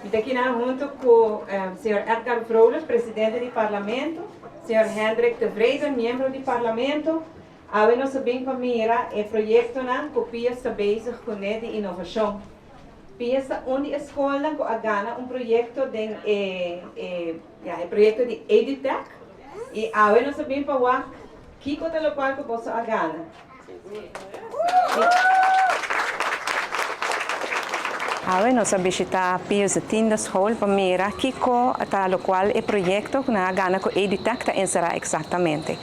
Mi ta akinan hunto cu señor Edgar Vrolijk, presidente di Parlamento, señor Hendrik Tevreden, miembro di Parlamento. Awe nos a bin pa mira e proyectonan cu Pius ta bezig cune di innovacion. Pius ta un di e scolnan cu a gana un proyecto den e e ya e proyecto di Edutech y awe nos a bin pa wak kico ta locual cu boso a gana. Awe nos a bishita Pius de Tiende School pa mira kiko ta lokual e proyekto ku nan a gana ku Edutech ta enserá eksaktamente.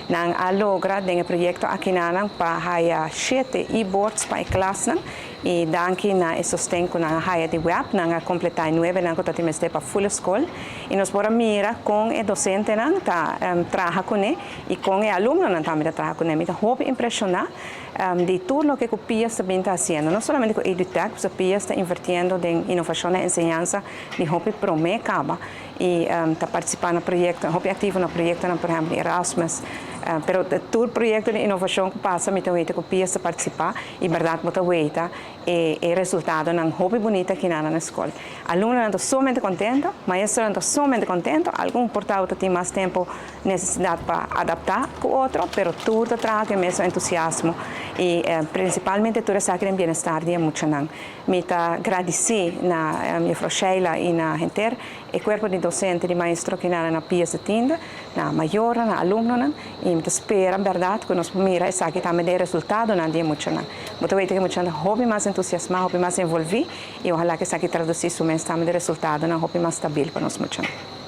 Nan a logra den e proyekto akinanan pa haya shete e-boards pa e klasnan i danki na e sosten ku nan a haya di web nan a kompletá e nuebenan ku ta tin mester pa ful e skol i nos por a mira kon e dosentenan ta traha kuné. I kon e alumnonan tambe ta traha kuné. Mi ta hopi impreshoná di tur loke ku Pias ta bin ta hasiendo, no solamente ku Edutech, pasobra Pias ta invertiendo den inovashon na enseñansa di hopi promé kaba i ta partisipá na proyekto, hopi aktivo na proyektonan por ehèmpel di Erasmus. Pero tur proyekto di inovashon ku pasa mi ta weta ku Pias ta partisipá i bèrdat bo ta weta E e resultadonan hopi bunita kinan na skol. Alumnonan ta sumamente kontento, maestronan ta sumamente kontento, algun por tabata tin mas tempo nesesidat pa adaptá ku otro, pero tur ta traha ku e mesun entusiasmo i prinsipalmente tur esaki den bienestar di e muchanan. Mi ta gradisí na Juffrouw Sheila i na henter e kuerpo di dosente di maestro kinan na Pies de Tiende, na mayornan, na alumnonan i mi ta spera bèrdat ku nos por mira esaki tambe den e resultadonan di e muchanan. Bo ta weten ku e muchanan ta hopi mas entusiasmá, hopi mas envolví i ohalá ku esaki tradusí su mes tambe den resultadonan hopi mas stabil pa nos muchanan.